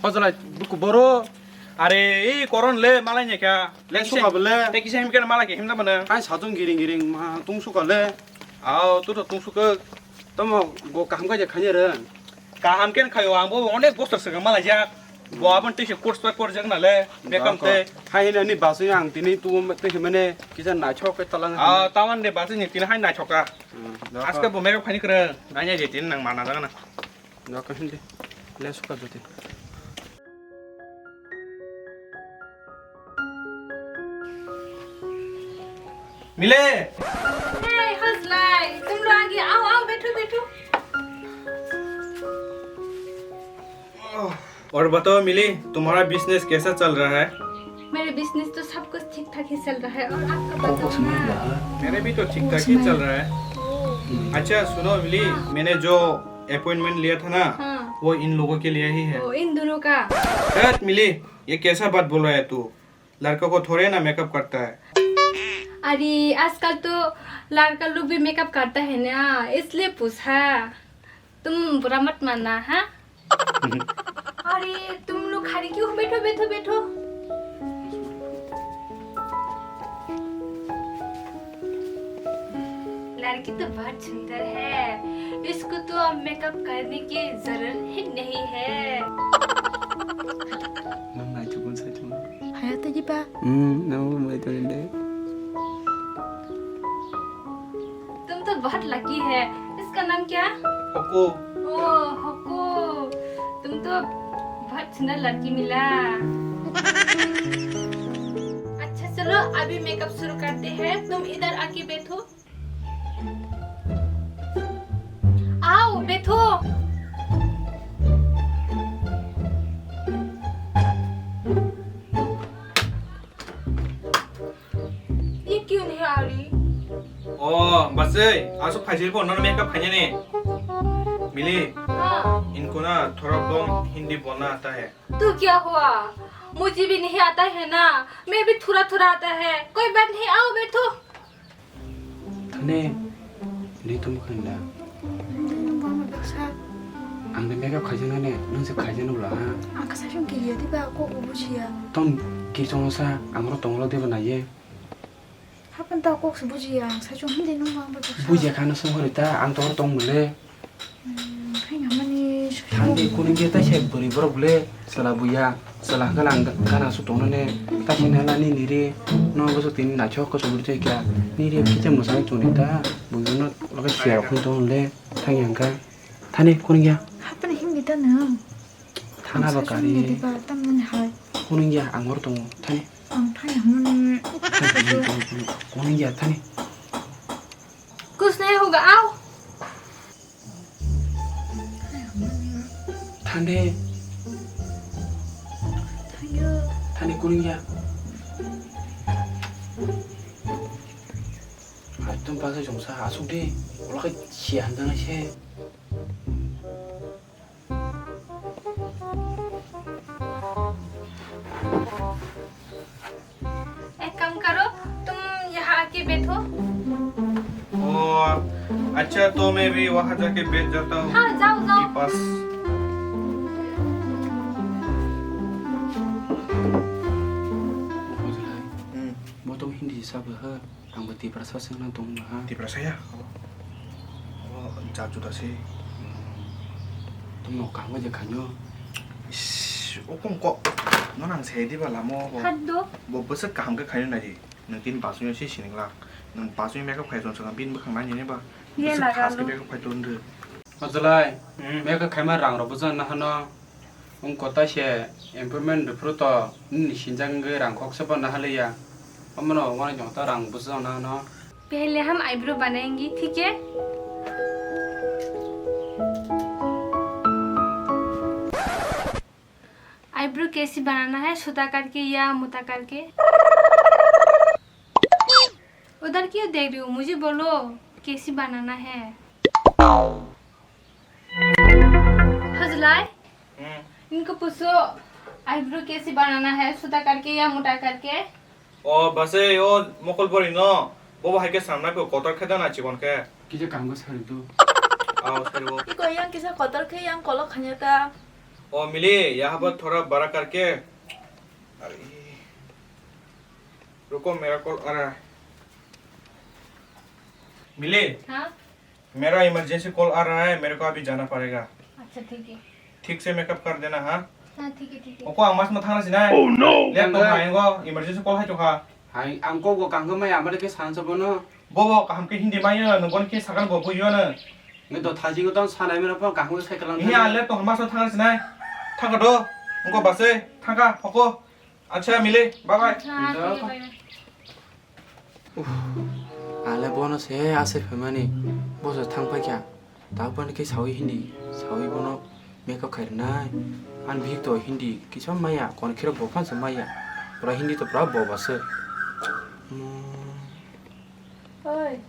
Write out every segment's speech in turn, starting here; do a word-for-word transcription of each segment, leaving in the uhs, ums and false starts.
Hojlai, buku boro. Are, i koron le malai nya kya? Le suka bole. Te kisa him kena malai ke him da mana? Ai satung giring giring ma tung suka le. Ao, tu to tung suka. Tamo go kaham ka je khanya ren. Kaham ken khayo, ang bo onek bosor se malai jak. Bo abon te se course pa por jak na le. Bekam te. Hai na ni basu yang tini tu te mane kisa na chok ke talang. Ah, tawan de basu ni tini hai na choka. Aska bo mega phani kre. Nanya je tin nang mana jagana. Doka hindi. Le suka joti. Mile. Hey, Hojlai. Tum lo agi. Ao, ao, betho, betho. और बताओ मिली, तुम्हारा बिजनेस कैसा चल रहा है? मेरे बिजनेस तो सब कुछ ठीक ठाक ही चल रहा है, और आपका बताओ ना? मेरे भी तो ठीक ठाक ही चल रहा है। अच्छा सुनो मिली, मैंने जो अपॉइंटमेंट लिया था ना, हाँ। वो इन लोगों के लिए ही है। ओ, इन दोनों का? हट मिली, ये कैसा बात बोल रहा है तू? लड़का को थोड़े ना मेकअप करता है। अरे, आजकल तो लड़का लोग भी मेकअप करता है ना, इसलिए पूछा। तुम बुरा मत मानना, हाँ? अरे, तुम लोग खड़े क्यों हो? बैठो, बैठो, बैठो। लड़की तो बहुत सुंदर है, इसको तो अब मेकअप करने की जरूरत ही नहीं है। Nang nai chukun sai chukun. Haya tadi pa. Hmm, nang bu mai tadi deh. तुम तो बहुत लकी है। इसका नाम क्या? होको। ओ, होको। तुम तो बहुत सुंदर लड़की मिला। अच्छा, चलो, अभी मेकअप शुरू करते हैं। तुम इधर आके बैठो। आओ, बैठो। ये क्यों नहीं आ रही? O, basai, asuk phaisai bo, nono makeup khainani. मिली, हाँ। इनको ना थोड़ा कम हिंदी बोलना आता है। तो क्या हुआ? मुझे भी नहीं आता है ना, मैं भी थोड़ा थोड़ा आता है। कोई बात नहीं, आओ बैठो। Thane, ni tum khanda. Nung bama baksa. Ang de makeup khaijana ne, nung se khaijana bla ha. Ang kasa sung kiriya di ba, kok bo bujiya. Tom ki chong sa, ang ro tong lo de ba na ye. Hapan ta kok se bujiya, ang sa sung hindi nung bama baksa. Bujiya khana sung hori ta, ang tor tong bole. Hmm, hai ngamani. Thandi kuning ge ta se bori borok bole, sala buya, sala hwnkhe ang gana su tong nane, ta se nana ni niri, no bo su tini naithok ko chubui tei kya, niri kisa mwsai chuni ta, buino loge siya rok tong le, thang yang kha, thani kuning ya. Hapani himdi ta nang. Thana ba kari. Himdi ba tam nani hai. Kuning ya ang hor tongo, thani. Ang thani hamani. Kuning ya thani. Kuch nahi hoga, ao. Thande. Thande kuning ya. Ekdom bagwi chwngsa aswk de. Ulo khe si hamjaknai se. एक काम करो, तुम यहाँ आके बैठो। ओ, अच्छा, तो मैं भी वहाँ जाके बैठ जाता हूँ। हाँ, जाओ, जाओ। के पास। Hmm. Bo tong Hindi sabo ha. Ang bo Tiprasa se wngna tong ha. Tiprasa ya? O, jat juda se. Tongno kaham khe khaino. Ish, o kong kok. No nang se di ba lamo bo. Haddo. Bo bwswk kaham khe khaino nai di. Nwng tin basui no se sining lak. Nwng basui makeup khai ton saka bin bwkhang nai ni ba. Ye bwswk laga khas khe lo. Makeup khai ton de. Ajalai, hmm, makeup khaima rang rok bwjak na hano. Wng kota se improvement rwphuru to nini sinjak wngwi rang khoksa bo naha liya. Omono wngmani jongto rang bwsajak nahano. पहले हम आईब्रो बनाएंगे, ठीक है? आईब्रो कैसी बनाना है, छोटा करके या मोटा करके? उधर क्यों देख रही हो? मुझे बोलो, कैसी बनाना है? Hajlai, hmm. इनको पूछो, आईब्रो कैसे बनाना है, छोटा करके या मोटा करके? O basai, o mokol bori no, bobo hai khe samnai pho kotor khe dana chikon khe. Kisa kaham khe sari do. Ao, sari bo. Iko yang kisa kotor khe yang kolok khanya ta. ओ मिली, यहाँ पर थोड़ा बड़ा करके। अरे, रुको, मेरा कॉल आ रहा है। मिली, हाँ? मेरा इमरजेंसी कॉल आ रहा है, मेरे को अभी जाना पड़ेगा। अच्छा, ठीक है। ठीक से मेकअप कर देना, हाँ? हाँ, ठीक है, ठीक है। Oko ang mas ma thangna sinai. Oh no! Lep tong kha, engo emergency call hai tong kha. Hai, ang kok bo kaham khe maya, amare khe sansa bono. Bo bo kaham khe Hindi maya, no bon khe sakal bo buyo na. Nge do thaji go tong sanai mera pho kaham khe sai kalang. Ini ale tong mas ma thangna sinai. Thangka do, engo base, thangka, hoko. Acha, mile, bye bye. Acha, thik hai, bye bye. Uff, ale bono se asai phaimani, boso thang paikha. Tabuk bani khe sawi Hindi, sawi bono makeup khairwnai. Ani bihik to Hindi kisa maya, kon khiro bo phansa maya. Pura Hindi to pura boba se. Hmm. Oi.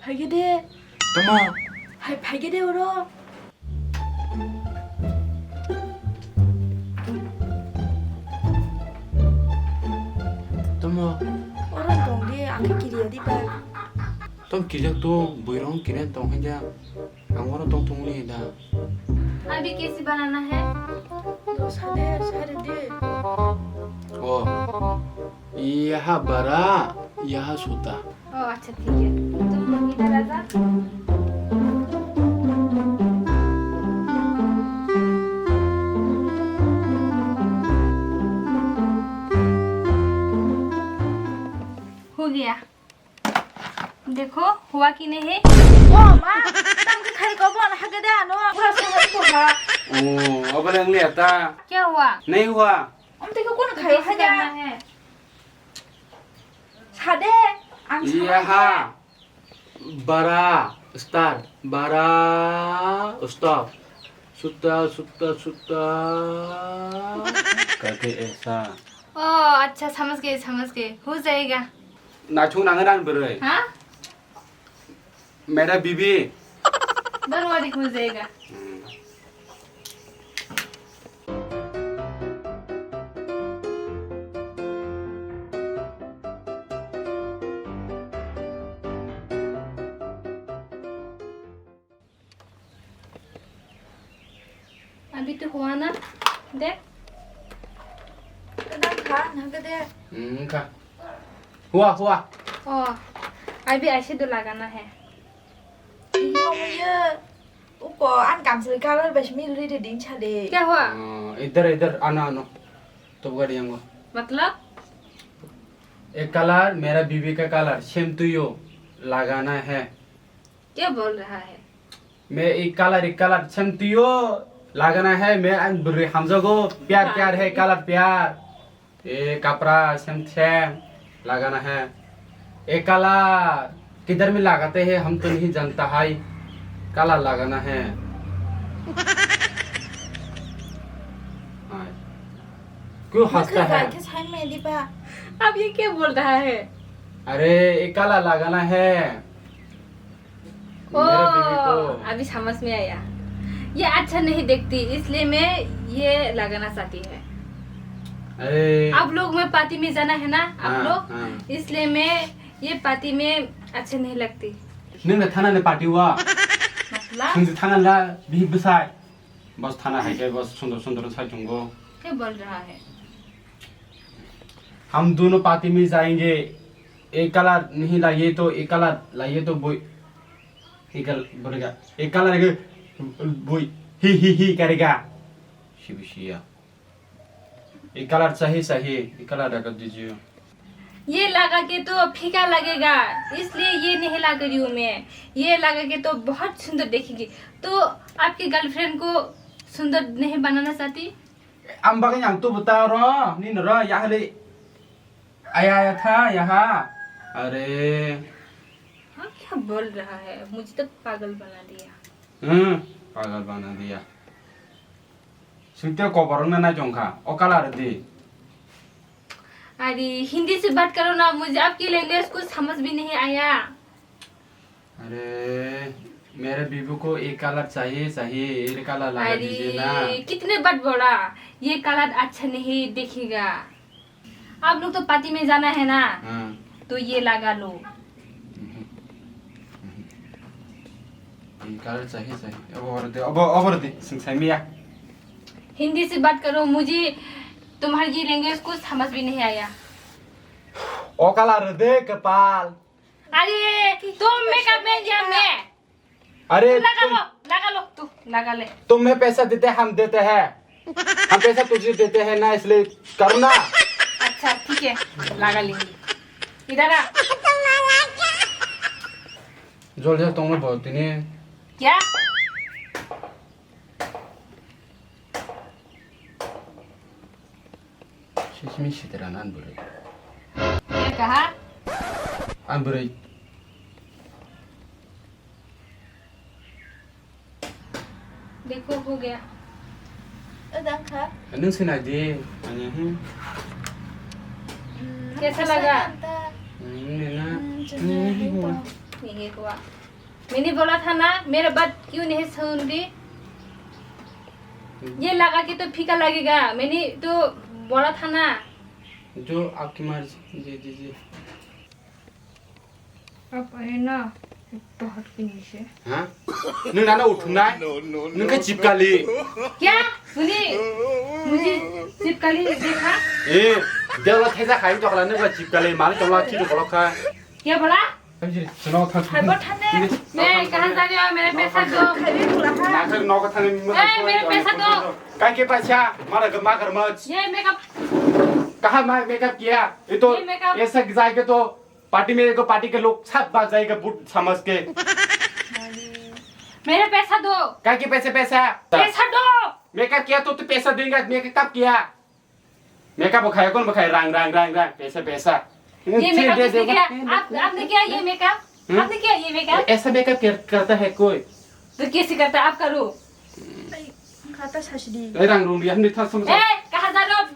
Phaikhe de. Tamo? Hai, phaikhe de oro. Tamo? Oro tong de, ang khe kiriya di ba. Tong kiriya tong, buirong kiriya tong hai da. Ang oro tong tong ni da. अभी कैसी बनाना है? To sade, sade de. Oh. Yaha bara, yaha suta. ओ अच्छा, ठीक है। तुम इधर आ जा। हो गया। देखो, हुआ कि नहीं? ओ माँ, तुम के खाई कब आना हगे दे आनो, पूरा सहन तो हा। ओ, अब लंग ले आता। क्या हुआ? नहीं हुआ। हम तो क्यों कौन खाई कैसे है जा? करना है? Sade, ang ये sama ha. Bara, start. Bara, stop. Sutta, sutta, sutta. Kake esa. ओ अच्छा, समझ गए, समझ गए, हो जाएगा। Naithung nang ran bwrwi. हाँ? Mera bibi. Don't worry, हो जाएगा। Hmm. अभी तो हुआ ना? देख। तो ना खा, ना के दे। हम्म, खा। हुआ, हुआ। ओ, अभी ऐसे तो लगाना है। यो, यो। Uko, an kamsai colour bai mil ri de din chale. क्या हुआ? हाँ, इधर, इधर, आना, आना। तो बगैर यंगो। मतलब? एक colour, मेरा बीबी का colour, same to you, लगाना है। क्या बोल रहा है? मैं एक colour, एक colour, same to you, लगाना है, मैं an bwrwi hamjago, प्यार, हाँ। प्यार है, colour प्यार। ये कपड़ा same same लगाना है। ये काला किधर में लगाते हैं हम तो नहीं जानता है। काला लगाना है। हाँ। क्यों हंसता है? अब ये क्या बोल रहा है? अरे, ये काला लगाना है। ओ, मेरे बीवी को। अभी समझ में आया। ये अच्छा नहीं देखती, इसलिए मैं ये लगाना चाहती है। अरे। आप लोग में पार्टी में जाना है ना, आप हाँ, लोग? हाँ। इसलिए मैं ये पार्टी में अच्छे नहीं लगती। Nini thana ni party wa? मतलब? Sungji thana la bihi bwsai. Bos thana hai khe bos sundor sundor sai chungo. क्या बोल रहा है? हम दोनों पार्टी में जाएंगे। एक कलर नहीं लाइए तो एक कलर लाइए तो बोई। ये कल-, बोलेगा, ये कलर के बोई, ही, ही, ही करेगा। शिबुशिया। ये कलर सही, सही, ये कलर रख दीजिए। ये लगा के तो फीका लगेगा, इसलिए ये नहीं लगा रही हूँ मैं। ये लगा के तो बहुत सुंदर दिखेगी। तो आपकी गर्लफ्रेंड को सुंदर नहीं बनाना चाहती? Ang bagwi ang tubu ta ro, nini ro, yahli. Aya, aya, tha, yaha. Are. हाँ, क्या बोल रहा है? मुझे तो पागल बना दिया। Hmm, pagal bana diya. Singte koborok na nai tongkha, o kalar di. अरे, हिंदी से बात करो ना, मुझे आपकी लैंग्वेज कुछ समझ भी नहीं आया। अरे, मेरे बीबू को एक कलर चाहिए, चाहिए, ये कलर लगा दीजिए ना। अरे, कितने बार बोला, ये कलर अच्छा नहीं दिखेगा। आप लोग तो पार्टी में जाना है ना, हाँ। तो ये लगा लो। हम्म, हम्म। Color चाहिए, चाहिए। अब और दे, अब, अब और दे, सिंग साइमिया। हिंदी से बात करो, मुझे तुम्हारी लैंग्वेज कुछ समझ भी नहीं आया। ओ color दे कपाल। अरे, तुम मेकअप मैन या मैं? अरे, तुम लगा तुम लो, लगा लो, तू लगा ले। तुम्हें पैसा देते, हम देते हैं। हम पैसा तुझे देते हैं ना, इसलिए करो ना। अच्छा, ठीक है, लगा लेंगे। इधर आ। Jol jol tongma bo tini. Kya? Sisimi sitera nan bwrwi. Ye kaha? An bwrwi. Dekho, ho gaya. O dang kha. Nung sinai di. Ani, hmm. Hmm, kaisa laga? Hmm, nina. Hmm, chana, hmm, hai to. Nini hua. मैंने बोला था ना, मेरा बात क्यों नहीं सुन रही? ये लगा के तो फीका लगेगा, मैंने तो बोला था ना। जो आपकी मर्जी, जी, जी, जी। अब है ना, एक तो हट के नीचे। हाँ? Nung nana uthungnai? Nung khe chipkali. क्या? सुनी? मुझे चिपकली देखा? Eh, dewla thaisa khai tokla nung ba chipkali, malik tongla chiru kolok kha. क्या बोला? Suno thang. मैं कहाँ जा रही हूँ? मेरे पैसा दो। Nakhar nogo thani. ए, मेरे पैसा दो। Kai ke paisa? Mara ga magar mach. ये मेकअप। कहाँ मैं मेकअप किया? ये तो ये मेकअप। ऐसा जाएगा तो पार्टी में को पार्टी के लोग सब भाग जाएगा बूट समझ के। मेरे पैसा दो। काय के पैसे पैसा? पैसा दो। मेकअप किया तो तू पैसा देगा, मेकअप कब किया? मेकअप वो खाया कौन वो खाया? रंग रंग रंग रंग पैसा पैसा। ये मेकअप किसने किया? आप, आपने किया ये मेकअप? हम्म? आपने किया ये मेकअप? ऐसा मेकअप कर, करता है कोई? तो कैसे करता है? आप करो। खाता सासडी। ए रंग रूम भी हमने था समझ। ए, कहाँ जा रहे हो?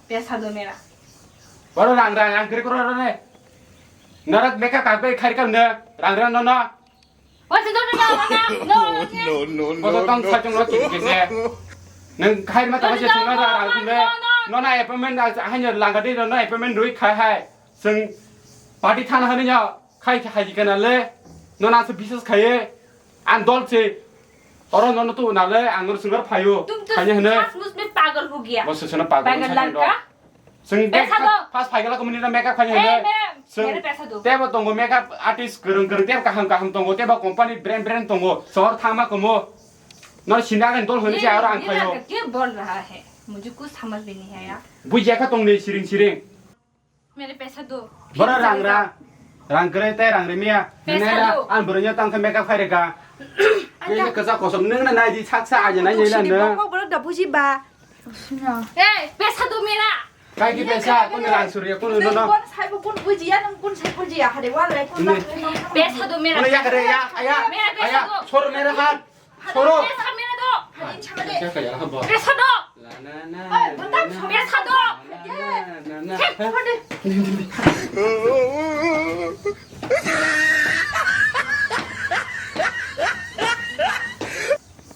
पैसा दो मेरा। Boro rang rang ang kiri koro ne. Narak makeup kagbe khair kam ne rang rang no no. What's the no no no no no? No no no. Bodo tong no. Sa chung no chiri kese. Nang khair ma tama je chung no rang rang ne. No na appointment hanya langadi no na appointment rui khai hai. Sing party thana hani nya khai khai kana le. No na se bises khai. Ang dol se. Oro no no tu na le ang no sungar phayo. तुम तो Khanya hene. सचमुच में पागल हो गया। Bo se sena pagal. पागल लड़का। Sing पैसा दो। First phaigala ko minute makeup khanya ए, hene. मेरा, Sing मेरा पैसा दो। Tebo tongo makeup artist kereng kereng tebo kaham kaham tongo tebo company brand brand tongo. Sor thangma komo. No sinda kan dol hone ये, se aro ang ये phayo। लड़का क्या बोल रहा है? मुझे कुछ समझ में नहीं आया। Bui jaka tong ni siring siring। मेरे पैसा दो। Bora rang rang. Rang kere te rang remia. पैसा दो। Ang bro nya tang ke makeup khai rega. Ke kesa kosom neng na nai di saksa aja nai nai na. Bok bok bok da buji ba. ए, पैसा दो मेरा। Kai ki पैसा? Kun rang suri kun no no. Kun sai bu kun buji ya nang kun sai buji ya hade wal lai kun. पैसा दो मेरा। Kun ya kere ya aya. मेरा पैसा aya दो। Chor mere hat. Choro. पैसा मेरा दो। Hai, chama de. Kya kaya habo? पैसा दो। La na na. Oi, बता, पैसा दो। Na na na. Chek, phone de।